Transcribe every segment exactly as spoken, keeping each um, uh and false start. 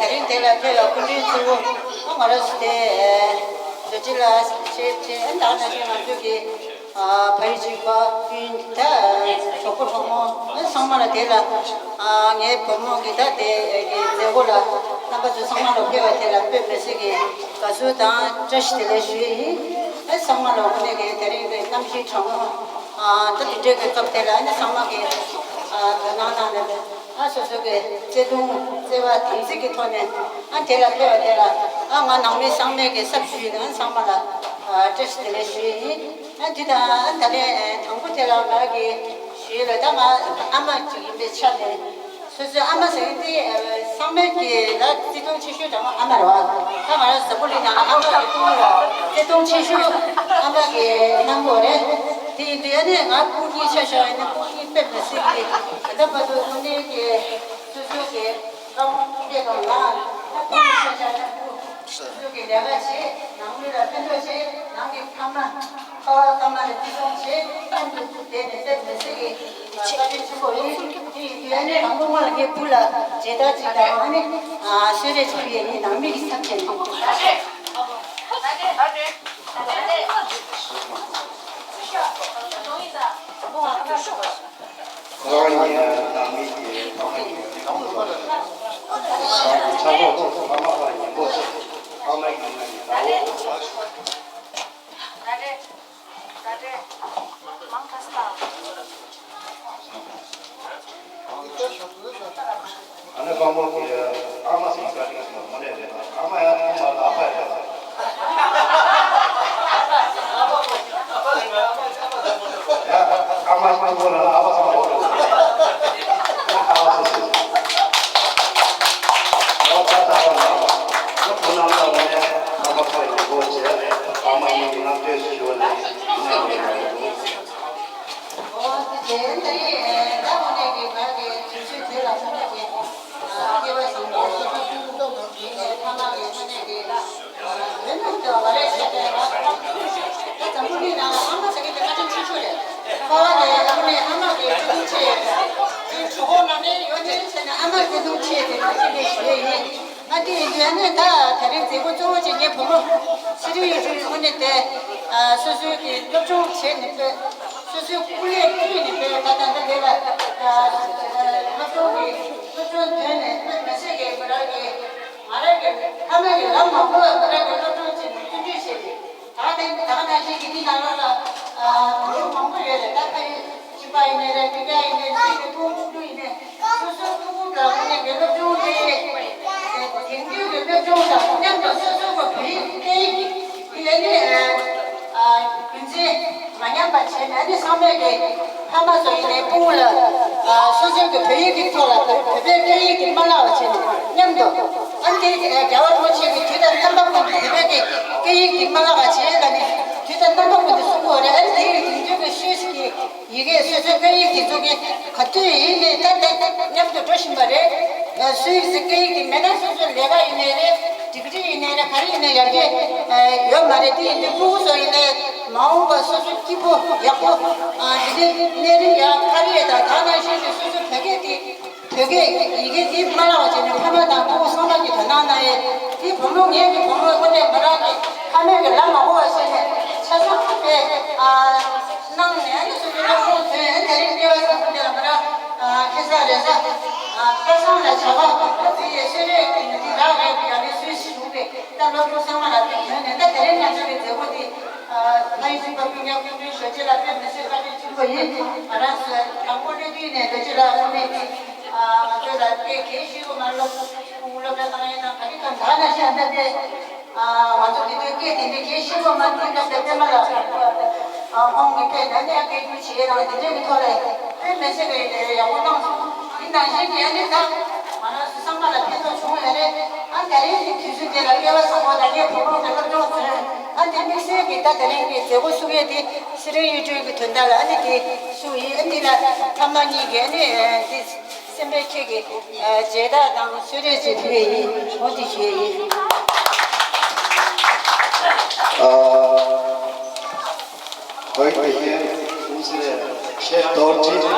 དེ་རིང་དེ་ལ་ཕེབས་པའི་སྐུ་མགྲོན་གཙོ་བོ་ང་རང་ཚོ་དེ་བོད་སྤྱི་ལ་ཆེ་ཆེ་ཨ་ད་ནང་བཞིན་ང་ཚོ་གི་ཕ་ཡུལ་གཅིག་པ་སྤུན་ད་གྲོགས་པོ་གྲོགས་མོ་ཚང་མ་ལ་དེ་ལ་ངའི་བུ་མོ་གི་ད་དེ་གི་མཛད་སྒོ་ལ་རྣམ་པ་ཚོ་ཚང་མ་ལ་ཕེབས་པ་དེ་ལ་དཔེ་མི་སྲིད་ཀྱི་དགའ་བསུ་དང་བཀྲ་ཤིས་བདེ་ལེགས་ཞུ་ཡི་ཡིན། ཨ་ཚང་མ་ལ་དངོས་གནས་ཀྱི་དེ་རིང་གི་གནམ་གཤིས་གྲང་མོ་ད་དེ་འདྲའི་གི་སྐབས་དེ་ལ་ཨ་ནི་ཚང་མ་གི་དོ་སྣང་གནང་ནས་ཨ་སོ་སོ་གི་བརྩེ་དུང་བརྩེ་བ་དམ་ཚིག་གི་ཐོག་ནས་ཨ་དེ་ལ་ཕེབས་པ་དེ་ལ་ཨ་ང་ནང་མི་ཚང་མས་གི་སྲབ་ཞུས་ནས་ཨ་ཚང་མ་ལ་བཀྲ་ཤིས་བདེ་ལེགས་ཞུ་ཡི་ཡིན། ཨ་འདི་དང་ཨ་ད་ལན་དང་པོ་དེ་ལ་ང་གི་ཞུས་ལ་ད་ང་ཨ་མ་ཅིག་ཡིན་པའི་ཆ་ནས། སོ་སོའི་ཨ་མ་ཟེར་མཁན་དེ་ཚང་མས་ཀྱི་ལ་བརྩེ་དུང་ཆེ་ཤོས་དང་ཨ་མ་རེད་བ། ད་ང་རང་ཟ་པོ་ལི་ནང་ཨ་མ་གི་སྐུ་ལ་བརྩེ་དུང་ཆེ་ཤོས་ཨ་མ་གི་གནང་དགོས་རེད། དེ་ཡིན་དུས་ཨ་ནི་ང་སྐུ་གཉིས་ཆ་བཞག་ཡིན་ན་སྐུ་གཉིས་དཔེ་མི་སྲིད་ཀྱི་ད་ལྟ་བར་དུ་དངོས་གནས་ཀྱི་སོ་སོ་གི་བཀའ་དགོངས་དེ་དང་ལ་སྐུ་གཉིས་ཆ་བཞག་ན་སྐུ་སོ་སོ་གི་ལས་ཀ་བྱེད་ནང་མི་ལ་ཕན་ཐོགས་བྱེད་ནང་གི་ཕ་མ། ཁ་བ་ཁ་མ་ལ་བརྩི་སྲུང་བྱེད་མཉམ་དུ་བསྡད་ནས་སེམས་མི་སྲིད་ཀྱི་བཀའ་དྲིན་ཆེན་པོ་ཡིན། དེ་ཡིན་དུས་ཨ་ནི་དང་པོ་སྔོན་ལ་ངའི་བུ་ལ་མཇལ་དར་ཅིག་དང་ཨ་ནི་གསོལ་རས་ཅིག་ཕུལ་ཡས་ངའི་ནང་མི་གི་ཚབ་བྱས་ནས། རང་ཉིད་ནང་མི་གི་ཕ་མ་ཡིན་པའི་ཚ་བོ་ཚོ་ཕ་མ་ལ་ཉན་པོ་ཚོ་ཕ་མ་ཡིན་ན་ཡིན་ད་འོ། ཨ་ནེ་དཔའ་མོ་གི་ཨ་མ་ཟིག་ག་ནས་སོང་མོ་ནས་རེད། ཨ་མ་ཡང་ཐུག་མ་ལ་ཨ་ཕ་རེད། ཡ་ཨ་མ་ཐུག་མ་ལ་ཨ་ཕ་སང་ལོ་ཨ་ཕ་སོ་སོ་ཨ་ཕ་ད་ཨ་མ་ཁོ་ན་ལ་མོ་ནས་ཨ་མ་ཕ་ཡིན་གོ་ཅེས་ཨ་མ་ཡིན་གྱི་ང་ལྟོས་སུ་ཞུ་བ་ནས་ཨ་མ་ཡིན་གྱི་ང་ལྟོས། ཨོ་དེ་བྱས་ད་རེས་ད་འོ་ནས་ཀྱི་ང་གི་དུས་ཚོད་དེ་ལ་ཚང་མ་གི་སྐྱེ་བ་བཟང་པོ་སོ་སོ་སྐུ་ངོ་ཡིན་ནས་ཕ་མ་གི་ཚང་མས་ཀྱི་ཡོད་ན་ད་བ་རེ་བྱས་ཏེ་ད་འཛམ་བུ་གླིང་ནང་ཨ་མ་ཟེར་མཁན་དེ་ཧ་ཅང་ཆེ་ཤོས་རེད། ཕ་བ་ལས་ཨ་ནེ་ཨ་མ་གི་བརྩེ་དུང་ཆེ་ཡོད་རེད། དེ་གྲོད་ཁོག་ནང་ནས་ཡོད་ནས་བྱས་ནས་ཨ་མ་བརྩེ་དུང་ཆེ་དེ་ང་ཅི་འདྲ་ཞུ་ཡས་ཡིན། ང་དེ་ཡིན་དུས་ཨ་ནེ་ད་དེ་རིང་མཛད་སྒོ་གཙོ་བོ་ཅིག་ངའི་བུ་མོ་ཚེ་རིང་ཡུལ་གྲུའི་ངོས་ནས་དེ་སོ་སོའི་གི་སློབ་སྦྱོང་བྱས་ནས་དཔེ་སོ་སོའི་སྐུ་ལས་བཏུས་ནས་དཔེ་ད་ལྟ་འདི་ལས་ལ་སློབ་སྦྱོང་གི་སློབ་སྦྱོང་དོན་ནས་དཔེ་མི་སྲིད་ཀྱི་མི་རག་གི་ང་རང་གི་ཕ་མ་གི་ལམ་མ་བསྐོར་བ་མི་རག་གི་སློབ་སྦྱོང་བྱས་ནས་བརྩོན་འགྲུས་བྱས་ཏེ། ད་ནི་ད་ག་ནང་བཞིན་གྱི་འདི་ནང་ལོགས་ལ་བུ་མང་པོ་ཡོད་རེད། ད་ཕ་ཡུལ་གཅིག་པ་ཡིན་ནའི་རེད། སྤུན་ཀྱག་ཡིན་ནའི་གཅིག་ནས་ཕྲུ་གུ་ཕྲུ་གུ་ཡིན་ནའི་སོ་སོའི་ཕྲུ་གུ་དང་དངོས་གནས་ཀྱི་སློབ་སྦྱོང་སྤྲད་དེང་དུས་ཀྱི་སློབ་སྦྱོང་དང་མཉམ་དུ་སོ་སོའི་གི་བོད་ཡིག་སྐད་ཡིག་དེ་ནི་རྒྱུན་འཛིན་མ་ཉམས་པ་བྱས་ནས་ནི་ཚང་མས་ཀྱི་ཕ་མ་ཚོ་ཡིན་ནའི་ཕྲུ་གུ་ལ་སོ་སོའི་གི་བོད་ཡིག་གི་ཐོག་ལ་བོད་པའི་སྐད་ཡིག་དེ་མ་བརླག་པ་བྱས་ནས་མཉམ་དུ་ཨ་ནི་དེ་རྒྱལ་བ་རིན་པོ་ཆེ་གི་དུས་དང་རྣམ་པ་ཀུན་ཏུ་བོད་པའི་གི་སྐད་ཡིག་དེ་མ་བརླག་པ་བྱས་ལ་ནི། དུས་དང་རྣམ་པ་ཀུན་ཏུ་གསུང་དགོས་རེད། ཨ་ནི་དེ་ཡི་དེང་དུས་ཀྱི་ཤོས་ཀྱི་ཡི་གེ་སོ་སོའི་སྐད་ཡིག་དེ་ཚོ་གི་ག་དུས་ཡིན་ནའི་ད་ལྟ་མཉམ་དུ་འགྲོ་བཞིན་པ་རེད། སུ་ཡིས་སྐད་ཡིག་དེ་མེད་ན་སོ་སོའི་ལས་ཀ་ཡིན་ནའི་རེད། ཌིག་རི་ཡིན་ནའི་རེད། ག་རེ་ཡིན་ནའི་ཡར་རྒྱས་ཡོད་མ་རེད། དེ་ཡིན་དུས་ཕྲུ་གུ་ཚོ་ཡིན་ནའི་མ་འོངས་པ་སོ་སོའི་སྐྱིད་པོ་ཡག་པོ་འདི་འདྲའི་གནས་རིམ་ཡག་ག་རེ་ཡོད་དང་ད་ནང་བཞིན་དུ་སོ་སོའི་བོད་སྐད་དེ། བོད་སྐད་ཡི་གེ་འདི་མ་བརླག་པ་བྱས་ནས་ཕ་མ་དང་ཕྲུ་གུ་ཚང་མ་གིས་དོ་སྣང་གནང་ཡས་འདི་བུ་མོ་ངེད་ཀྱི་བུ་མོ་དངོས་གནས་མི་རང་གི་ཕ་མས་ཀྱི་ལམ་མ་གོ་བ་བྱས་ནས་ཆ་ཚང་དཔེ་གནང་ནས་ཨ་ནི་སོ་སོའི་སློབ་སྦྱོང་དོན་དེ་རིང་སྐལ་བ་བཟང་པོ་འདི་ལ་མི་རང་ སློབ་ཕྲུག་ཚང་མ་ལ་ཐུགས་རྗེ་ཆེ། ད་དེ་རིང་ང་ཚོ་གི་མཛད་སྒོ་འདི་ཕ་ཡུལ་གཅིག་པ་ཀུན་མཁྱེན་སྐུ་མགྲོན་ཞལ་ཕྱེ་ལགས་དཔེ་མི་སྲིད་བཀའ་དྲིན་ཆེན་པོ་ཡིན། ང་རང་ཚོ་དང་པོ་སླེབས་དུས་ནས་རྡོ་རྗེ་ལགས་དངོས་གནས་ཀྱི་ང་ཚོ་ལ་དཔེ་གལ་ཆེ་པོ་མ་སློབ་སློབ་གྲྭ་བཏང་ཡས་དང་ག་རེ་གང་ད་ན་ཤ་ད་དེ་ང་ཚོ་འདི་ཚོའི་སྐད་དེ་འདྲའི་གལ་ཆེ་པོ་མ་འདི་སྐབས་དེ་པད་མ་ལགས་ཁོང་གི་དཔེ་ད་ནས་སྐད་སྒྱུར་བྱེད་ཡས་དང་དེ་འདྲའི་གི་ཐོག་ལ་དཔེ་མི་སྲིད་པའི་ཡག་པོ་གནང་སོང་། འདི་ནང་བཞིན་གྱི་ཨ་ནི་ད་ང་རང་ཚོ་ཚང་མ་ལ་ཕན་ཐོགས་བྱུང་ཡོད་རེད། ཨ་ད་རིང་གི་དུས་ཚོད་དེ་ལ་སྐལ་བ་བཟང་པོ་དང་ངའི་བུ་ཕྲུག་དེ་སློབ་སྦྱོང་ཚུན་ཨ་ནི་དམིགས་བསལ་གྱི་ད་དེ་རིང་གི་མཛད་སྒོ་ཚུགས་ཡས་དེ་ཚེ་རིང་གཡུ་སྒྲོན་གྱི་དོན་དག་ལ་ཨ་ནི་དེ་ཚུགས་ཡིན། ཨ་འདི་ལ་ཕ་མ་གཉིས་ཀྱིས་ཨ་ནི་འདི་སེམས་པའི་ཁྱེད་ཀྱི་མཇལ་དར་དང་གསོལ་རས་ཅིག་ཕུལ་ཡས་ཡིན། འོ་དེ་ཞུ་ཡས་ཡིན། Heute hier unsere Chefdozentin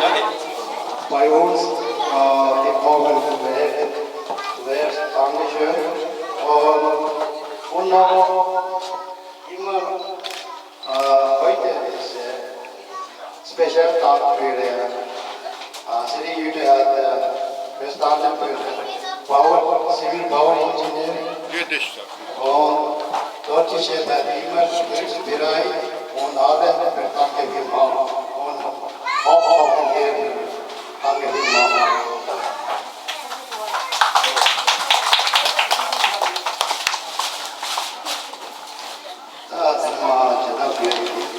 bei uns, äh, gekommen wäre, wäre Dankeschön. Und, und noch immer, äh, heute ist, äh, Special Tag für, äh, äh, Sri Utah, äh, Verstanden für Power, Civil Power Engineering. Und dort ist er immer hilfsbereit und alle bedanken wir mal. Und auch, auch hier. Danke vielmals. ད་ཚང་མ་ཇི་ལྟར་བྱེད་ཀྱི།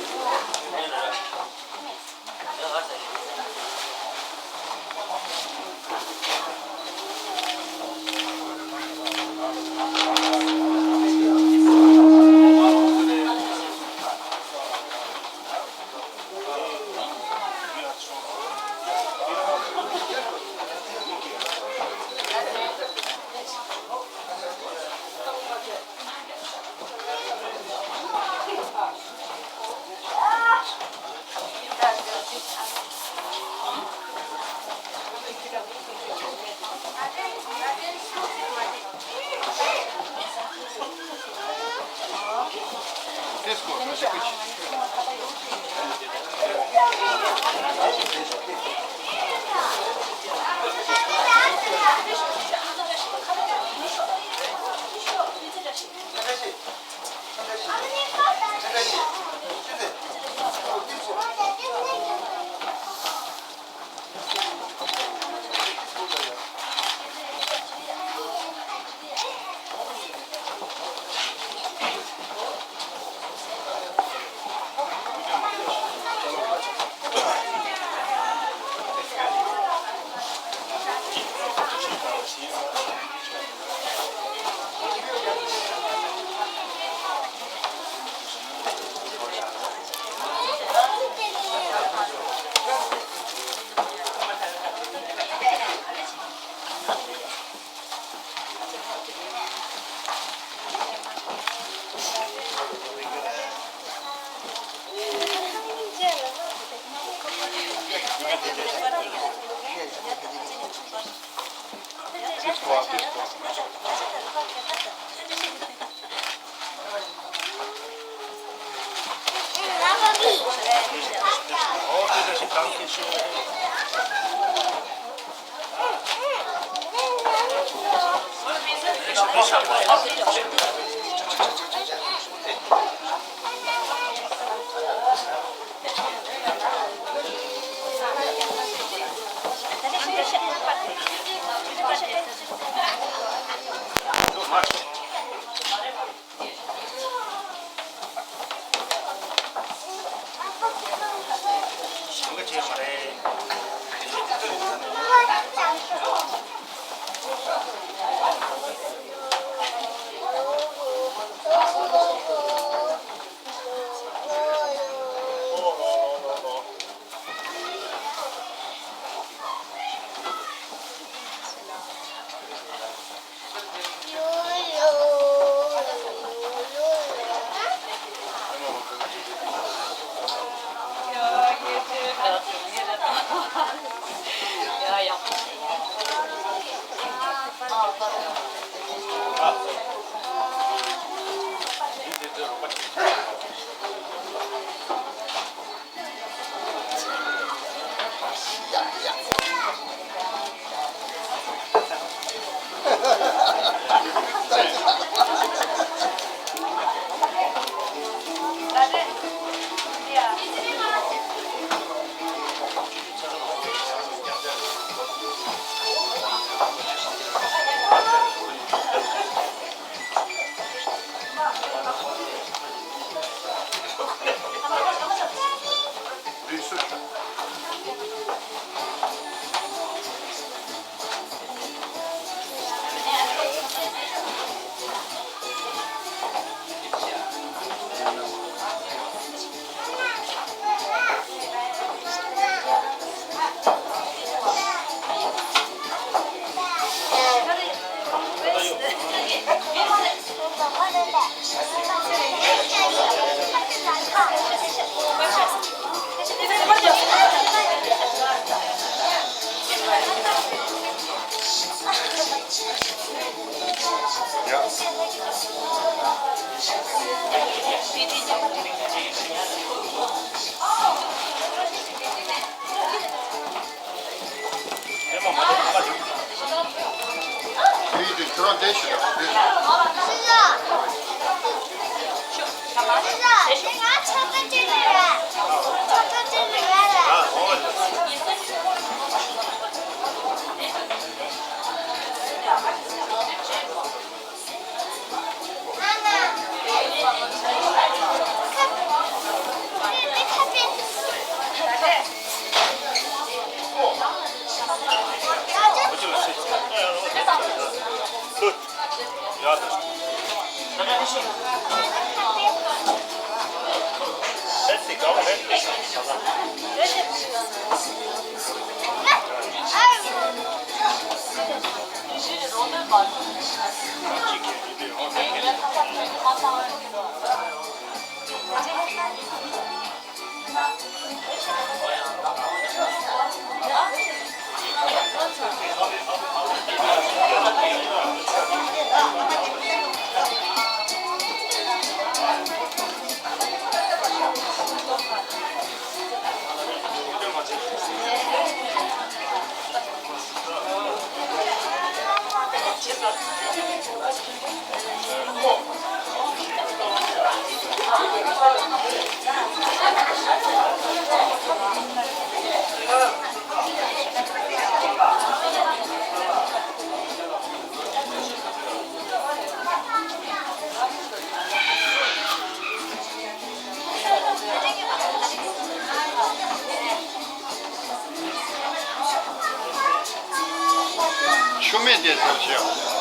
ཆུ་མེད་དེ་ཚོ་བྱེད།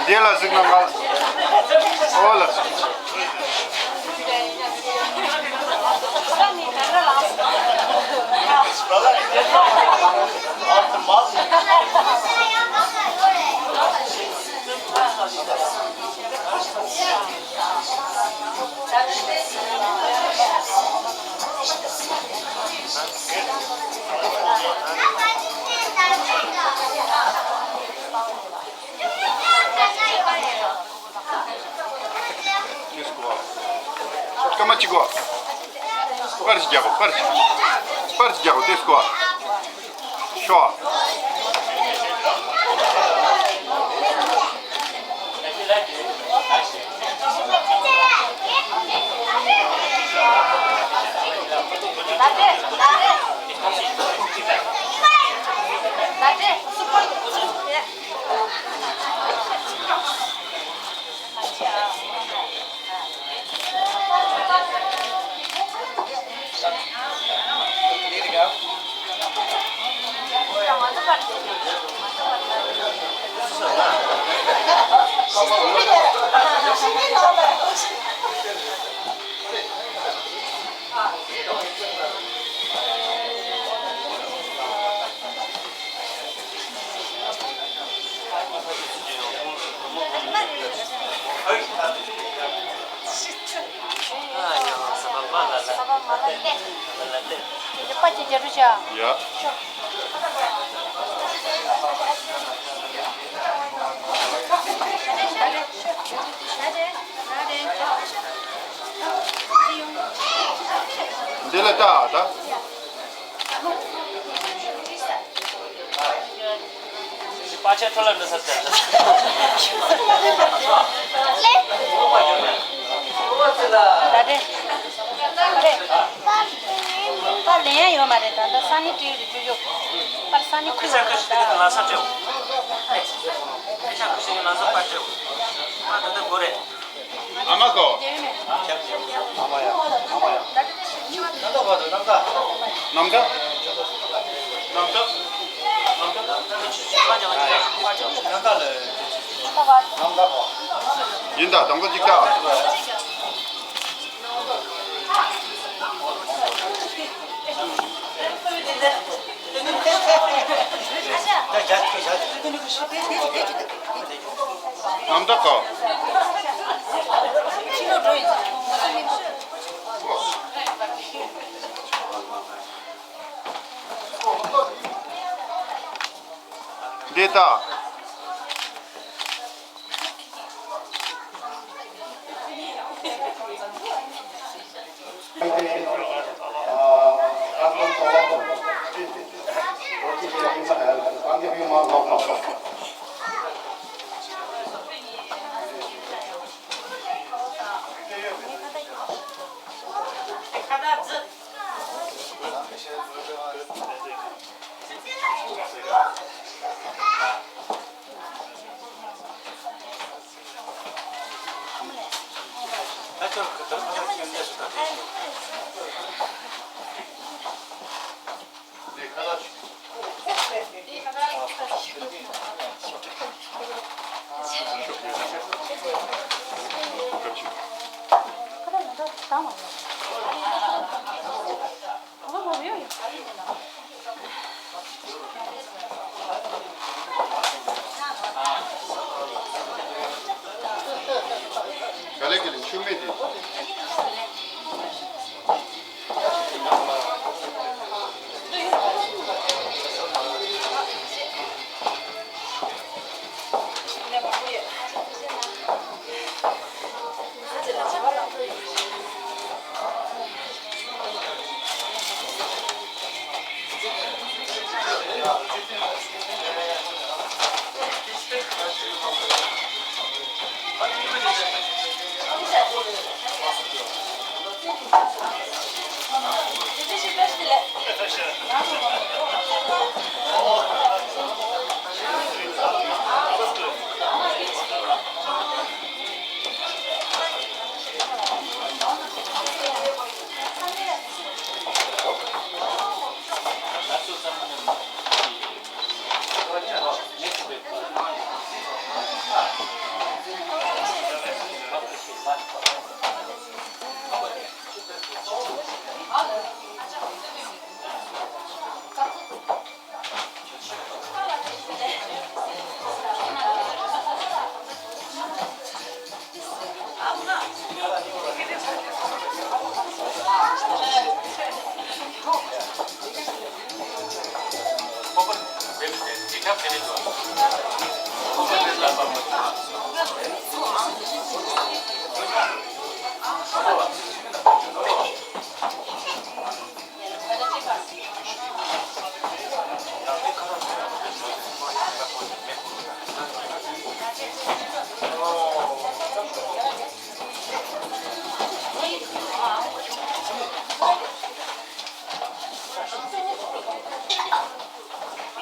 འདི་ལ་གཟིགས་ན་ང་། ཨོ་ལ། སྐར་མ་གཅིག་གོ། སྐར་གཅིག་རྒྱག་གོ། སྐར་གཅིག་སྐར་གཅིག་རྒྱག་གོ། དེ་སྐོར། ཤོག་དེ་ལ་ལྟ་ད། པ་ཆེ་ཁྲོ་ལ་འདི་ས་ཚལ། ད་དེ། ད་ལེན་ཡ་ཡོད་མ་རེད། ད་ལྟ་ས་ནི་ཀྲིའུ་རེད། ཅུ་ཅུ། པར་ས་ནི་ཁུ་ས་ཁུ་ཤི་ཏི་ལ་ས་ཅོ། ཁུ་ཤ་ཁུ་ཤི་ལ་ས་པ་ཅོ། ཨ་ད་ད་གོ་རེད། ཨ་མ་གོ། ཨ་མ་ཡ། ཨ་མ་ཡ། ནམ་མཁའ། ནམ་མཁའ། ནམ་མཁའ། ནམ་མཁའ། ནམ་མཁའ་ལ། ཡིན་ད་དང་པོ་གཅིག་ལྟ། ནམ་ཟླ་ག། འདི་ལྟ། ག་ལེ་ག་ལེ་ཆུ་མེད་དེ།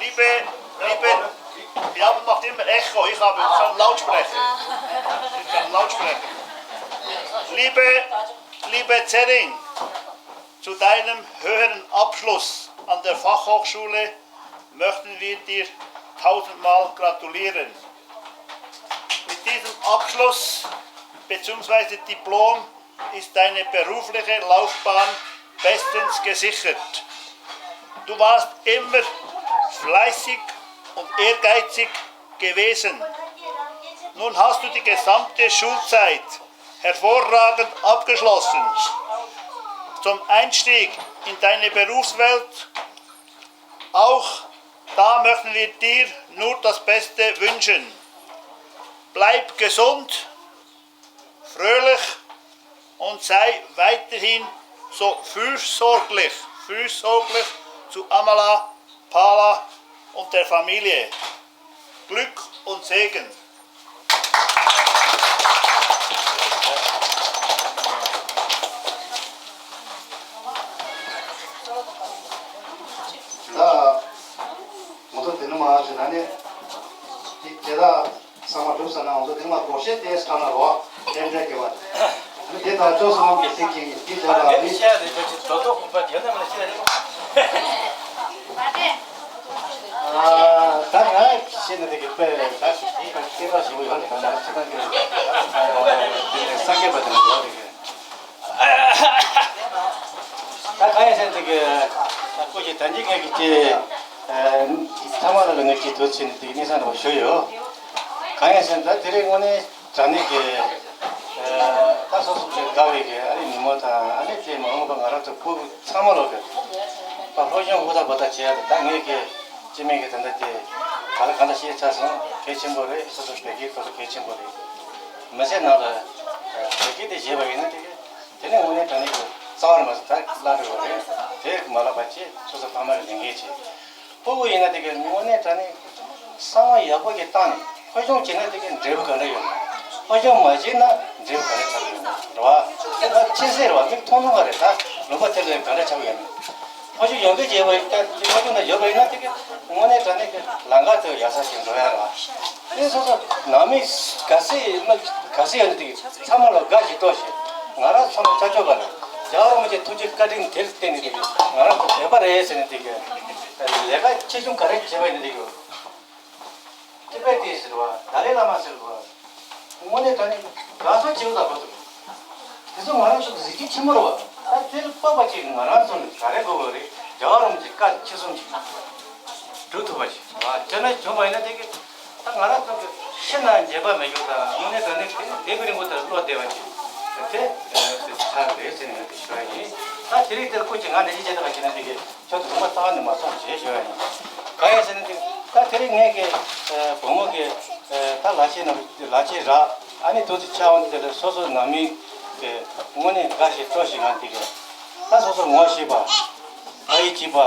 Liebe, liebe, wir haben noch immer Echo. Ich habe keinen Lautsprecher. Ich habe keinen Lautsprecher. Liebe, liebe Zering, zu deinem höheren Abschluss an der Fachhochschule möchten wir dir tausendmal gratulieren. Mit diesem Abschluss beziehungsweise Diplom ist deine berufliche Laufbahn bestens gesichert. Du warst immer fleißig und ehrgeizig gewesen. Nun hast du die gesamte Schulzeit hervorragend abgeschlossen. Zum Einstieg in deine Berufswelt, auch da möchten wir dir nur das Beste wünschen. Bleib gesund, fröhlich und sei weiterhin So fürsorglich, fürsorglich zu Amala, Pala und der Familie. Glück und Segen. ད་ང་ཚོ་དེ་ནི་མ་ཞུ་ན་ནི་དེ་དེ་དག་ཚང་མ་འགྲུབ་ས་ན་ང་ཚོ་དེ་ནི་མ་སྒོར་གཞས་ཏེ་སྐྲག་ན་རོ་རྟེན་འབྲེལ་དགེ་བ་དེ་དག་ཅོ་སོང་གི་སྲིད་ཀྱི་དེ་དེ་ལ་ནི་ད་ང་ཤེས་ནི་དེ་གི་དཔེ་ད་སྐྱེ་བ་ཞིག་ཡོད་ན་ད་ང་ཚོ་ད་ང་ཚོ་ད་གི་སངས་རྒྱས་པ་དེ་ལ་འགྲོ་བ་རེད། ད་གང་ཡིན་ཟེར་ན་དེ་གི་ད་ཁོ་གི་ད་འཇིག་ངེད་ཀྱི་ཅི་ཚང་མ་ལ་ལ་ངེད་ཀྱི་དུས་ཚོད་ནི་དེ་གི་གནས་ཚང་འདྲ་བ་ཞུ་ཡོད། གང་ཡིན་ཟེར་ན་ད་དེ་རིང་དངོས་གནས་དྲང་གནས་ཀྱི་ད་སོ་སོ་གི་དགའ་བའི་གི་ཨ་ནི་ཉིན་མོ་དང་ཨ་ནི་དེ་མ་འོངས་པ་ང་རང་ཚོ་ཕྲུ་གུ་ཚང་མ་ལོ་གི་ད་སློབ་སྦྱོང་ཧུར་ཐག་འབད་ཐག་བྱེད་ཡ་དེ་ད་ངེད་ཀྱི་སྤྱི་མི་གི་ད་ལྟ་དེ་ག་ལ་གང་ལྟར་ཤེས་ཚར་སོང་། གལ་ཆེན་པོ་རེད། སོ་སོ་བོད་སྐད་སོ་སོ་གལ་ཆེན་པོ་རེད། མི་ཚེ་ནང་ལ་བོད་སྐད་དེ་བརྗེད་པ་ཡིན་ན་དེ་གི་དེ་ནས་དངོས་གནས་དྲང་གནས་ཀྱི་རྩ་བ་ནས་མ་ཟིན་ད་བླ་འགྲོ་བ་རེད། དེ་མ་བརླག་པ་བྱེད། སོ་སོ་ཕ་མ་གི་ལས་འགན་བྱེད། ཕྲུ་གུ་ཡིན་ན་དེ་གའི་དངོས་གནས་དྲང་གནས་བསམ་བློ་ཡག་པོ་ཞིག་བཏང་ནས་སློབ་སྦྱོང་བྱས་ན་དེ་གའི་འབྲས་བུ་ག་འདྲ་ཡོད་མེད། སློབ་སྦྱོང་མ་བྱས་ན་འབྲས་བུ་ག་འདྲ་ཆགས་ཀྱི་ཡོད་མེད་རེད་བ། དེ་ད་ཆེ་ཟེར་བ་མིག་མཐོང་མཐོང་ག་རེད། ད་ལུང་པ་དེ་ལ་ག་འདྲ་ཆགས་ཀྱི་ཡོད་མེད། སློབ་སྦྱོང་ཡོང་གི་བྱས་པ་ཡིན་ད་དེ་སློབ་སྦྱོང་ད་ཡོད་པ་ཡིན་ན་དེ་གའི་དངོས་གནས་དྲང་གནས་ཀྱི་ལམ་ཁ་དེ་ཡག་ས་ཞིག་འགྲོ་ཡ་རེད་བ། དེ་སོ་སོ་ནང་མི་ག་ཚད་མི་ག་ཚད་ཡོད་ན་དེ་གའི་ཚང་མ་ལ་དགའ་ཞིག་སྤྲོ་ཞིག་ང་རང་ཚོ་ལ་ཆ་ཆོག་པ་རེད། རྒྱལ་བ་རིན་པོ་ཆེ་ཐུགས་རྗེ་བཀའ་དྲིན་དེར་བརྟེན་ནས་དེ་གའི་ང་རང་ཚོ་བོད་པ་རེད་ཟེར་ནས་དེ་གའི་ལས་ཀ་ཆེ་ཆུང་ག་རེ་བྱས་པ་ཡིན་ན་དེ་གའི་ཏི་པེ་ཏི་ཟེར་བ། ཏཱ་ལའི་བླ་མ་ཟེར་བ། དངོས་གནས་དྲང་གནས་དགའ་ཚོར་ཆེ་བོ་དང་གོ་ཐུབ། དེ་ཚོ་ང་རང་ཚོ་གི་གཟི་བརྗིད་ཆེན་པོ་རེད་བ། ད་དེ་ལ་དཔག་པ་ཅིག་ང་རང་ཚོ་ནི་ག་རེ་དགོས་དགོས་རེད། རྒྱལ་བ་རིན་པོ་ཆེ་བཀའ་ཆེ་གསུམ་ཅིག་སྒྲུབ་ཐུབ་པ་ཞིག་བ། དེ་ནས་བྱུང་བ་ཡིན་ན་དེ་གི་ད་ང་རང་ཚོ་གི་ཤི་ན་འབྱེད་པ་མེད་རྒྱུ་དང་དངོས་གནས་དྲང་གནས་དེ་དེ་གི་རིང་པོ་དེར་བློ་བདེ་བ་ཅིག་དེ་དེ་ཆགས་རེད་ཟེར་ནས་དེ་ཞུ་བ་ཡིན། ད་དེ་རིང་དེར་སྐུ་མཁྱེན་ང་འདྲ་ཞིག་བྱེད་ཐུབ་པ་བྱས་ན་དེ་གི་ཁྱོད་ཚོ་ལུང་པ་རྩ་བ་ནས་མ་སོང་ཞེས་ཞུ་བ་ཡིན། གང་ཡིན་ཟེར་ན་དེ་ད་དེ་རིང་ངས་ཀྱི་བུ་མོ་གི་ད་ལག་ཆས་ནང་ལག་ཆས་རག་ཨ་ནི་དུས་ཚོད་ཆགས་འོང་དེ་ལ་སོ་སོ་ནང་མི་གི་དངོས་གནས་དགའ་ཞིང་སྤྲོ་ཞིང་ང་དེ་གི་ད་སོ་སོ་ངོ་ཤེས་པ་ཨ་ཡེ་བྱེད་པ་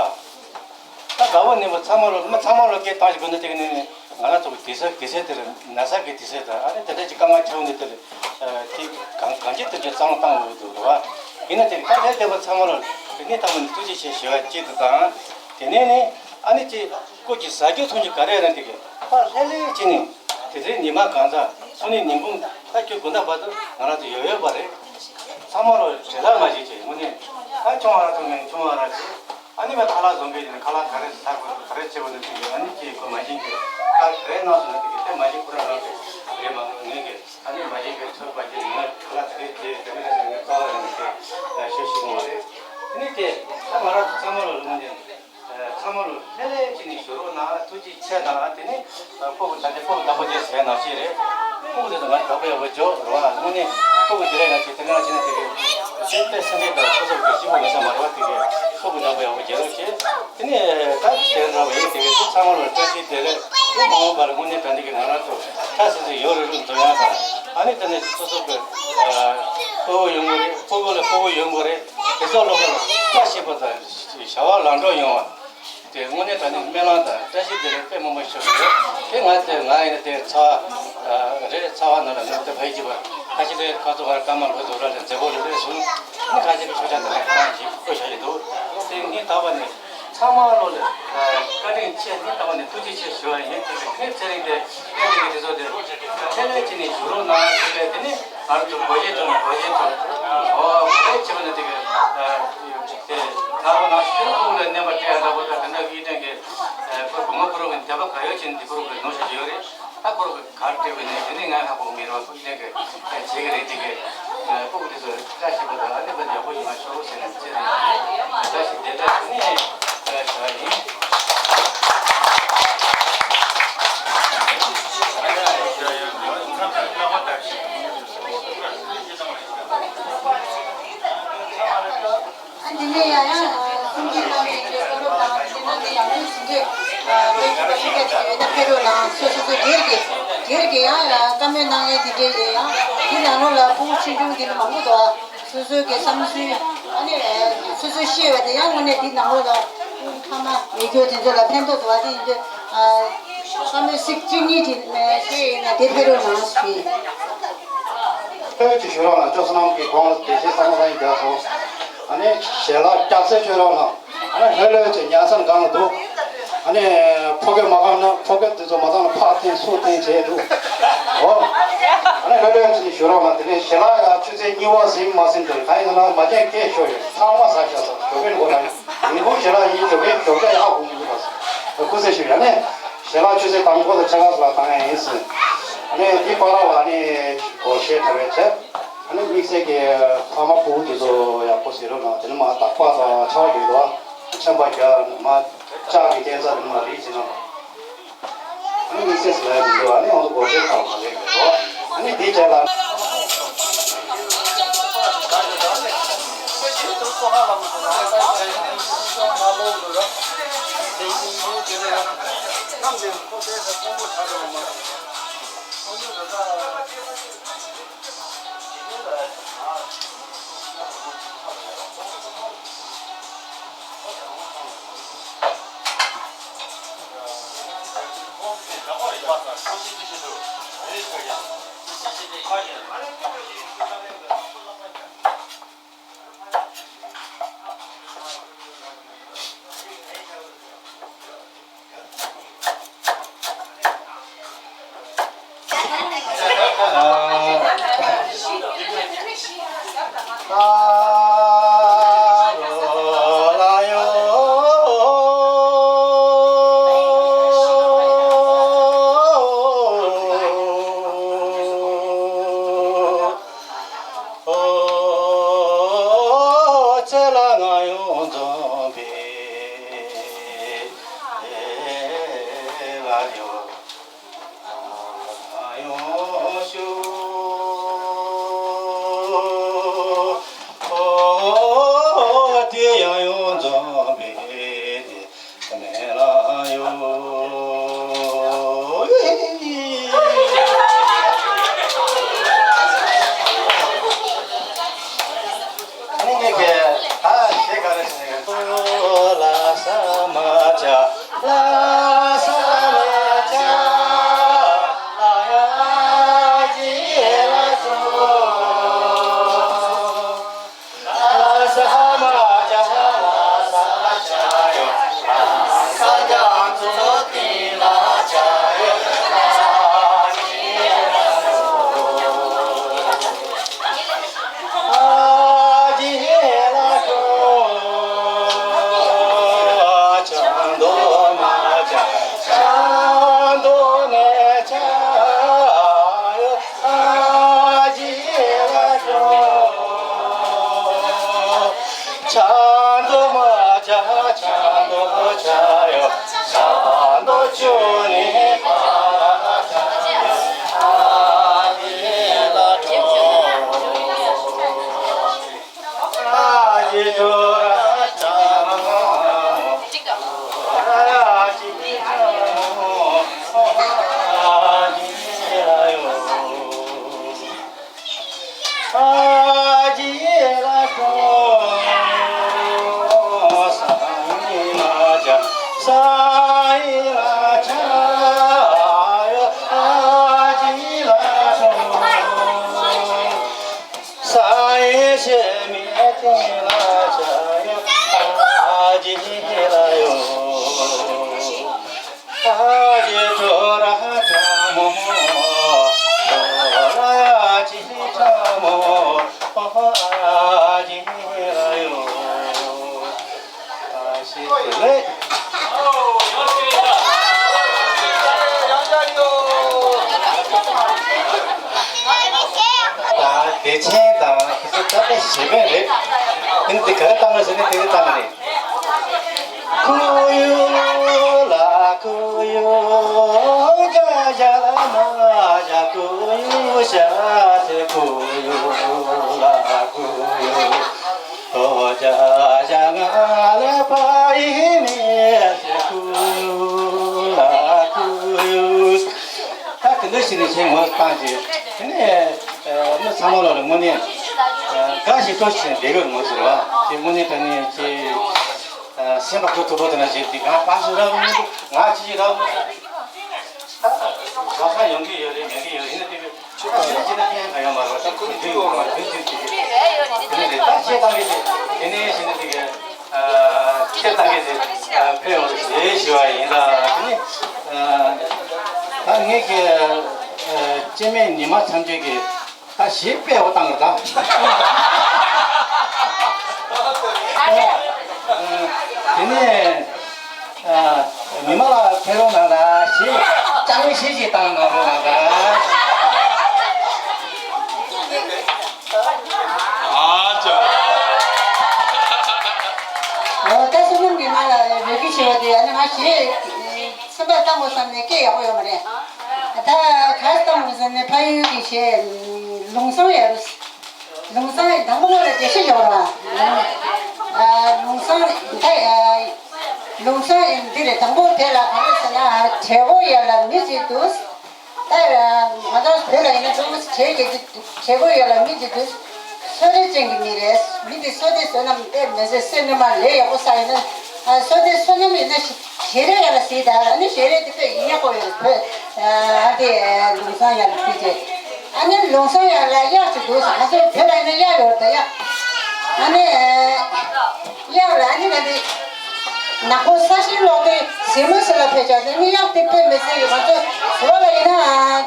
ད་དགའ་བོ་ནི་མ་ཚང་མ་ལོ་མ་ཚང་མ་ལོ་སྐད་བཏང་ཞིག་དགོས་ན་དེ་གི་ནི་ང་རང་ཚོ་གི་དུས་ཚོད་དུས་ཚོད་དེར་ན་ཚ་གི་དུས་ཚོད་དང་ཨ་ནི་དེ་འདྲ་ཅིག་དཀའ་ངལ་འཕྲད་འོང་དེ་དེ་ལ་དེ་གང་གང་ཅི་དེ་འདྲ་བསམ་བློ་བཏང་དགོས་འདུག་རེད་བ། ཡིན་ན་དེ་གི་དཀའ་ལས་བསྡད་པ་ཚང་མ་ལོ་དེ་ནས་བཏང་བ་ནི་ཐུགས་རྗེ་ཆེ་ཞུ་བ་གཅིག་ཏུ་དང་དེ་ནས་ནི་ཨ་ནི་ཅིག་སྐུ་མཁྱེན་ཟ་རྒྱུ་འཐུང་རྒྱུ་ག་རེ་ཡོད་ན་དེ་གི་ཕར་ལྷོད་ལྷོད་བྱས་ནས་དེ་ཚེ་ཉི་མ་གང་ཚ་སང་ཉིན་ཉིན་གུང་ད་ཁྱོད་དགོང་དག་བར་དུ་ང་རང་ཚོ་ཡོད་ཡོད་པ་རེད། ཚང་མ་ལོ་བྲེལ་བ་མ་བྱེད་ཅིག་དངོས་གནས་ད་ཆུང་བ་ར་ཐུང་མིན་ཆུང་བ་ར་ཆེ། ཨ་ནི་མ་ཁ་ལག་བཟོ་མཁན་ཡིན་ན་ཁ་ལག་ག་རེ་ཟ་དགོས་ག་རེ་བྱེད་དགོས་ན་དེ་གི་ཨ་ནི་ཁྱེད་ཁོ་མ་ཤེས་ཀྱི་ཁ་ག་རེ་གནང་སོང་ན་དེ་གི་དེ་མ་ཤེས་ཁོ་རང་རང་གི་རེད་མ་གཏོགས་ངས་ཀྱི་ཨ་ནི་མ་ཤེས་ཀྱི་ཚོད་དཔག་གི་ངས་ཁ་ལག་དེ་གི་དེ་དེ་གི་རེད་ཟེར་ངས་རྩ་བ་རང་གི་དེ་ཤོད་ཤེས་གི་མ་རེད། ཨ་ནི་དེ་ད་ང་རང་ཚོ་ཚང་མ་ལོ་ལོ་ངོ་འདི་ཚང་མ་ལོ་ལྷོད་ལྷོད་བྱས་ནས་བཞུགས་རོགས་གནང་། ཐུགས་རྗེ་ཆེ་གནང་། དེ་ནི་ཕྲུ་གུ་ད་ལྟ་ཕྲུ་གུ་བདག་པོ་བྱས་ཟེར་ནང་བཞིན་རེད། ཕྲུ་གུ་དེ་ཚོ་ང་བདག་པོ་ཡག་པོ་འཇོག་རོགས་ཨ། དངོས་གནས་ཕྲུ་གུ་དེ་རེད་ང་ཚོས་དེ་ནང་བྱས་ན་དེ་གི་སེམས་པའི་སེམས་ཁྲལ་དང་སོ་སོ་གི་སྐྱིད་པོ་མེད་ས་མ་རེད་བ། དེ་གི་ཕྲུ་གུ་བདག་པོ་ཡག་པོ་བྱེད་རོགས་བྱེད། དེ་ནས་ད་དེ་འདྲ་བ་ཡིན། དེ་གི་ཚང་མ་ལ་བཀྲ་ཤིས་བདེ་ལེགས། དེ་མ་འོངས་པར་དངོས་གནས་དྲང་གནས་ཀྱི་ང་རང་ཚོ་ཁ་སེམས་སེ་ཡོད་རེད་རུ་འཛོམས་ཡག་དང་ཨ་ནི་དེ་ནས་སོ་སོ་གི་ཕྲུ་གུ་ཡོང་གི་རེད། ཕྲུ་གུ་ལ་ཕྲུ་གུ་ཡོང་གི་རེད། དེ་ཚོ་ལོ་ལ་བཀྲ་ཤིས་པ་དང་བྱ་བ་ལམ་འགྲོ་ཡོང་བ། དེ་དངོས་གནས་དྲང་གནས་སྨོན་ལམ་དང་བཀྲ་ཤིས་བདེ་ལེགས་དཔེ་མང་པོ་ཞུ་གི་ཡོད། དེ་ང་དེ་ང་ཡིན་ན་དེ་ཚ་བ་རེད། ཚ་བ་ནང་ལ་ནུབ་དེ་ཕ་ཡི་གྱིས་པ་ཁ་ཤས་ལས་ཁ་ཚོ་བར་སྐར་མ་ལོ་དུ་ར་ལས་མཛེས་པོ་ལོ་ལས་བཟུང་ནི་ཁ་ཤས་ཀྱི་ཤོག་ཆག་དང་ནས་བཏང་ཞིག་བཀོད་བཞག་ཡོད་འདུག་དེ་ངས་ད་བར་ནས་ཚང་མ་ལོ་ལ་བཀའ་དྲིན་ཆེ། ངས་ད་བར་ནས་ཐུགས་རྗེ་ཆེ་ཞུ་བ་ཡིན། དེ་ནས་ཚེ་རིང་དེ་ཨེ་དེ་ནས་དེ་ཚོ་དེ་ལྷོད་ལྷོད་བྱས་ནས་བཞུགས་རོགས་གནང་། དེ་ནས་དེ་ནས་ང་རང་ཚོ་སྒོ་འབྱེད་དང་སྒོ་འབྱེད་དང་ཨོ་ག་རེ་བྱས་པ་ན་དེ་གི་དེ་ད་བར་ནང་ཤུགས་ལ་གནས་པ་སྤྲད་ཡ་འདྲ་པོ་དང་དེ་འདྲ་གི་དྲན་གི་ཁོ་བུ་མོ་ཁོ་རང་གི་འདོད་པ་ག་ཡོད་ཅིག་འདི་ཁོ་རང་གི་ནོར་ཞིག་ཡོད་རེད། ད་ཁོ་རང་གི་གར་སྤྲད་པ་ནས་དེ་ནས་ང་ཧ་གོ་མི་རོགས་ཁོ་ཡིན་གི་བྱེད་གི་རེད། དེ་གི་ཕྲུ་གུ་དེ་ཚོ་བཀྲ་ཤིས་པ་དང་ཨ་ནི་པ་ཡག་པོ་ཡོང་བ་ཤོག་ཟེར་ནས་བརྩེ་ནས་བཀྲ་ཤིས་བདེ་ལེགས་ཟེར་ནས་ཞུ་བ་ཡིན། ཨ་འདི་ནས་ཡང་ཡང་སེམས་ཅན་ཐམས་ཅད་ཀྱི་བསོད་སྒྲུབ་དང་དེ་ནང་གི་ཡང་སྲིད་ཟིན་བྲིས་དཔེ་ཁྱད་པར་ཤེས་ཀྱི་ཡོད་ན་ཕེབས་རོགས་གནང་། སོ་སོ་སོ་སྒེར་གྱི་སྒེར་གྱི་ཡང་ཡང་བཀའ་མོལ་གནང་ཡས་དེ་འདྲས་ཡོད། ཡང་དེ་ནང་ལོགས་ལ་ཕྲུ་གུ་ཆུང་ཆུང་འདི་ནི་མང་པོ་འདུག་སོ་སོའི་གི་བསམ་ཚུལ་ཨ་ནི་སོ་སོས་ཤེས་པ་དེ་ཡང་དངོས་གནས་འདི་ནང་ལོགས་ལ་ཕ་མ་ཡིག་སྒྱུར་དེ་ཚོ་ལ་ཕན་ཐོགས་འདུག་བ། དེ་ཡིན་དུས་བསམ་བློའི་ཚིག་གཅིག་གཉིས་དེ་བཤད་ཡིན་ན་དེ་ཕེབས་རོགས་གནང་ཞུ་ཡིན། ལྷོད་ཀྱི་ཞུ་རོགས་གནང་། ཅོག་སྣང་གི་གོང་ལ་དེ་བཞིན་བསམ་བློ་བཏང་ཡིན་རྒྱག་སོང་། ཨ་ནི་ཞལ་ལག་སྐྱག་སེ་ཆོད་རོགས་གནང་། ཨ་ནི་ལྷོད་ལྷོད་ཀྱི་ཉལ་ས་སྒང་ལ་འདུག་ཨ་ནི་ཕོ་སྐད་མ་གང་ན་ཕོ་སྐད་དེ་ཚོ་མ་བཏང་ན་ཕར་འཐེན་ཚུར་འཐེན་བྱས་འདུག་ཨོ། ཨ་ནི་ལྷོད་ལྷོད་ཀྱི་ཞུ་རོགས་གནང་། དེ་ནས་ཞལ་ལག་ཡ་ཆུ་ཚོད་གཉིས་པ་ཟིན་མ་ཟིན་དེ་གང་ཡིན་ན་མ་བརྒྱབ་སྐད་ཤོར་ཡོད། ཚང་མ་ཟ་བཞག་སོང་། ཞོགས་པའི་མགོ་ནང་ཡིན་ཁུངས་ཞལ་ལག་ཡིན། ཞོགས་པའི་ཞོགས་ཇ་ཡག་གོང་གི་ལ་སྐུ་ཚེ་ཞུ་ཡ་ནས་ཞལ་ལག་ཆུ་ཚོད་དང་པོ་དང་ཕྱེད་ཀ་ཙམ་ལ་བཏང་ཡ་ཡིན་ཟིན། ཨ་ནི་འདི་པར་བ་ནི་སྒོར་གཞས་དྲ་བའི་བྱས། ཨ་ནི་དམིགས་བསལ་གྱི་ཕ་མ་སྤུ་གུ་དེ་ཚོ་ཡག་པོ་ཟེར་རོགས་གནང་། དེ་ནི་མ་དག་པ་དང་ཆར་པ་དེ་ཚོ་ཆམ་པ་རྒྱག་མ་ལྕགས་ཀྱི་རྟེན་རྩ་དེ་མ་རིག་ཅེ་ན། ཨ་ནི་དམིགས་བསལ་ཟེར་ཡ་མི་འདུག་ཨ་ནི་ང་ཚོ་སྒོར་གཞས་ཁག་མ་ལེགས་རེད་རོ། ཨ་ནི་དེ་བྱས་ལ། ཚེ་ལ་ང་ཡོང་འཛོམས་པའི་ལ་ཡོང་ཡོང་ཤུ། དེ་ཡང་ཡོང་འཛོམས་པའི་མེ་ལ་ཡོད། ངེད་ཀྱི་ད་ཞེ་ག་རེ་ཞེ་ག་ལ་ས་མ་ཅ་ལ་ས་མ་ཅ་ཨ་ཡ་ཇི་ལ་སོ། ཆ་མདོ་མ་ཆ་ཆ་མདོ་ཆ་ཡོ། ཆ་མདོ་ཆུ་ནི་པ་ཆ་ཡོ། ཨ་ཏི་ལ་ཏོ། ཨ་ཏི་ཏོ་ར་ཆ་མོ། ཨ་ཏི་ཆ་མོ། ཨ་ཏི་ལ་ཡོ། ཨ་ཇི་ལ་ཏོ། ས་ཡི་ལ་ཅ། ས་ཡི་ལ་ཅ་ཡོ། ཨ་ཇི་ལ་ཏོ། ས་ཡི་ཤེ་མི་ཏི་ལ་ཅ་ཡོ། ཨ་ཇི་ལ་ཡོ། ཨ་ཇེ་ཏོ་ར་ཏྲ་མོ། ཨ་ཇེ་ཏྲ་མོ། ཨ་ཇེ་ར་ཡོ། ཨ་ཤེ་ཏེ་ལེ། ད་བདེ་ཆེན་དང་ཁོ་ཚོ་ད་ལྟ་ཞེ་པོ་རེད། དེ་ནི་དེ་ག་རེ་བཏང་རེད་ཟེར་ན་དེ་རེད་བཏང་རེད། ཁུ་ཡུ་ལ་ཁུ་ཡུ། ཇ་ཇ་ལ་མ་ཇ་ཁུ་ཡུ་ཤ་སེ་ཁུ་ཡུ་ལ་ཁུ་ཡུ། ཨོ་ཇ་ཇ་ང་ལ་པ་ཡི་ནི་སེ་ཁུ་ཡུ་ལ་ཁུ་ཡུ། ད་དེ་འདྲ་ཞིག་ནས་བྱས་ངོ་བཏང་རྗེས་དེ་ནས་མི་ཚང་མ་ལོ་ལ་དངོས་གནས། ག་ཞིག་ཐོ་ཞིག་འདེབས་ཡོད་མོ་ཟེར་བ། དེ་དངོས་གནས་དྲང་གནས་ཀྱི་སེམས་པ་ཁོ་ཐུག་པོ་དེ་ན་བྱེད་དེ་ག་པ་ཞིག་རག་མི་འདུག་ང་ཅི་ཞིག་རག་མི་འདུག་ལག་ཁ་ཡོང་གི་ཡོད་རེད་མེད་གི་ཡོད་རེད་ཡིན་ན་དེ་གི་ཆུ་ཁ་ཡོད་ཅི་ན་ཕན་ག་ཡོད་མ་རེད། ད་ཁོ་དུས་ཡོད་མ་དུས་དུས་དེ་གི་དེ་ནས་དེ་ད་ཆེ་བཏང་གི་དེ་དེ་ནས་ཞིག་ན་དེ་གི་ཆེ་བཏང་གི་དེ་ཕན་ཡོང་རེད་ཞེས་ཞུ་བ་ཡིན། ད་དེ་ནས་ད་ངེད་ཀྱི་སྐྱེ་དམན་ཉི་མ་ཐམས་ཅད་ཀྱི་ད་ཞིག་དཔེ་འོ་བཏང་རེད་ད། དེ་ནས་ཉི་མ་ལ་ཕེབས་རོགས་གནང་ད། ཞིག་ལྕང་མའི་ཞིག་ཅིག་བཏང་གནང་རོགས་གནང་ད། ཨ་ཅག་ཨོ་ད་བསོད་ནམས་ཉི་མ་ལ་རེ་སྐུལ་ཞུ་བ་དེ་ཨ་ནི་ང་ཞིག་སེམས་པ་བཏང་དགོས་བསམ་ནས་སྐད་ཡག་པོ་ཡོད་མ་རེད། ད་ག་བཏང་དགོས་བསམ་ནས་ཕ་ཡུལ་གྱི་གཞས་ལུང་བསང་ཡོད་རེད། ལུང་བསང་དང་པོ་ལ་དེ་ཤེས་ཡོད་ར། ལུང་བསང་ད་ལུང་བསང་འདི་རེད། དང་པོ་དེ་ལ་ག་རེ་ཟེར་ན་གྲལ་སྒོ་ཡ་ལ་མི་གཅིག་འདུག་ད་ང་ཚོ་བོད་ལ་ཡིན་ན་ཀྲུང་གོ་གྲལ་གྱི་གྲལ་སྒོ་ཡ་ལ་མི་གཅིག་འདུག་བསོད་བདེ་ཅན་གྱི་མི་རེད། མི་དེ་བསོད་བདེ་བསོད་ནམས་དཔེ་མི་སྲིད་བསོད་ནམས་མ་ལས་ཡག་པོ་བསགས་ཡིན་ན་བསོད་བདེ་བསོད་ནམས་ཡིན་ན་ཞེ་རེ་ཡ་ལ་གཟིགས་ད་ཨ་ནི་ཞེ་རེ་དེ་དཔེ་ཡིན་ཡག་པོ་ཡོད་རེད། བོད་ཨ་དེ་ལུང་བསང་ཡ་ལ་གཟིགས་ཏེ། ཨ་ནི་ལུང་བསང་ཡ་ལ་གཡག་ཅིག་འདུག་ང་ཚོ་བོད་ལ་ཡིན་ན་གཡག་ཡོད་རེད་ད་གཡག་ཨ་ནི་གཡག་ལ་ཨ་ནི་ང་འདི་ནག་པོ་ས་ཞིང་ལོག་སྟེ་གཟིགས་མོ་ཟེར་ལ་ཕེབས་བྱ་ཟེར་ནི་གཡག་དེ་དཔེ་མི་སྲིད་ཀྱི་ང་ཚོ་བོད་ལ་ཡིན་ན་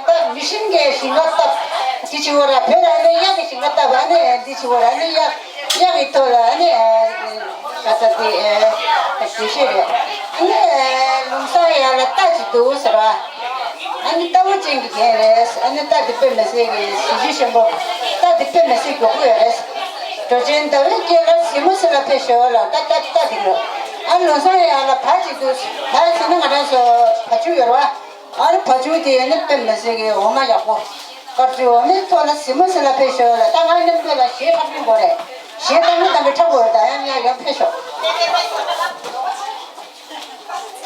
ད་མི་ཤིང་གི་ཞིང་ཁ་བཏབ་དེ་བྱེད་དགོས་ར། བོད་ལ་ཨ་ནི་གཡག་གི་ཞིང་ཁ་བཏབ་ཨ་ནི་འདི་བྱེད་དགོས་ར། ཨ་ནི་གཡག་གཡག་གི་ཐོག་ལ་ཨ་ནི་ག་ས་དེ་དེ་ཤེས་རེད། ཨ་ནི་ལུང་བསང་ཡ་ལ་རྟ་ཅིག་འདུག་ཟེར་བ། ཨ་ནི་རྟ་བོ་ཅན་གྱི་རྒྱན་རེད། ཨ་ནི་རྟ་འདི་དཔེ་མི་སྲིད་ཀྱི་གཟི་བརྗིད་ཆེན་པོ། རྟ་འདི་དཔེ་མི་སྲིད་མགྱོགས་པོ་ཡོད་རེད། འགྲོ་ཆེན་ཟླ་བའི་སྐེད་ལ་གཟིགས་མོ་ཟེར་ལ་ཕེབས་ཞོར་ལ་རྟ་རྟ་རྟ་འདི་རེད། ཨ་ལུང་བསང་ཡ་ལ་བ་ཅིག་འདུག་བ་ཟེར་ན་ང་རང་ཚོ་བ་ཕྱུགས་ཡོད་རེད་བ། ཨ་ནི་བ་ཕྱུགས་དེ་ཨ་ནི་དཔེ་མི་སྲིད་ཀྱི་འོ་མ་ཡག་པོ། དཀར་ཆུ་འོ་མའི་ཐོག་ལ་གཟིགས་མོ་ཟེར་ལ་ཕེབས་ཞོར་ལ་ད་ང་ནི་བོད་ལ་གཞས་འཁྲབ་མཁན་དགོས་རེད། གཞས་བཏང་ན་བཏང་གི་འཁྲབ་དགོས་རེད། ད་ཡང་ཡང་ཡང་ཕེབས་ཤོག་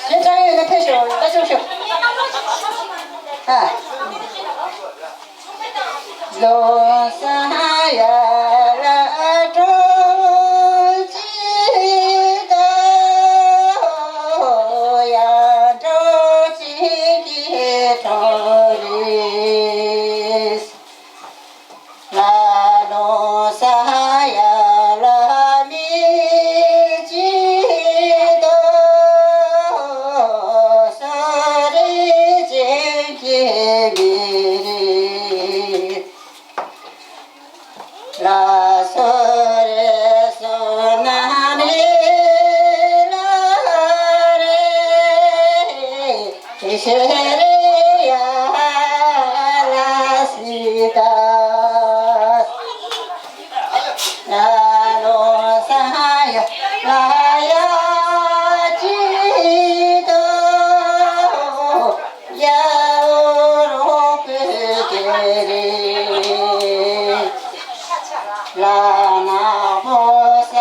ཞེ་དྲག་ཡོད་ན་ཕེབས་ཤོག་ད་ཤོག་ཤོག་ཨ། ལོ་ས་ཡ་ལ་འགྲོ་ཅི་དོ་ཡ་འགྲོ་ཅི་གི་འགྲོ་རེད། ལ་ལོ་ས་ཡ་ལ་མི་ཅི་དོ་སོ་རི་ཅན་གྱི་མི་རེད། ལ་སོ་རེ་སོ་ན་མི་ལ་རེ། ཤེ་རེ་ཡ་ལ་སི་ཏ། ལ་ལོ་ས་ཡ་ལ་ཡ་ཅི་དོ་ཡ་རོ་ཀེ་ཀེ་རེ། ལ་ན་བོ་ས་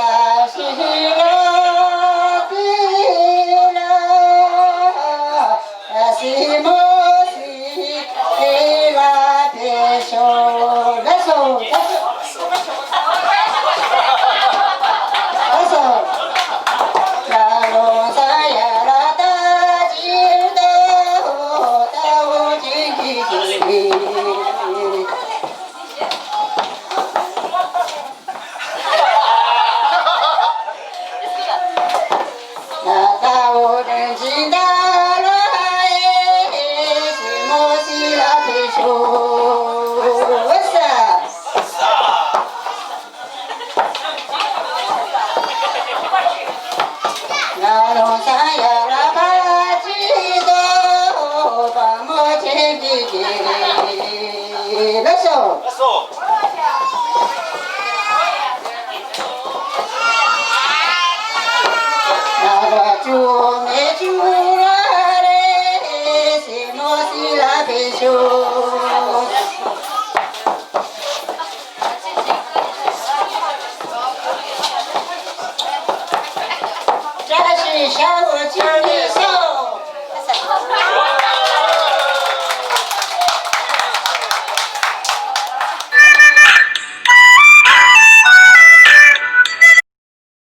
ཤི་ལ་པི་ལ་སི་མོ་སི་ལ་པེ་ཤོ། ལགས་སོ། ལགས་སོ། ལ་ལོ་ས་ཡ་ལ་ད་ཅི་ད་ཧོ་ད་ཧོ་ཅི་ཅི་ཅི། ལགས་སོ། བཀྲ་ཤིས་ཤོག་ཅིག་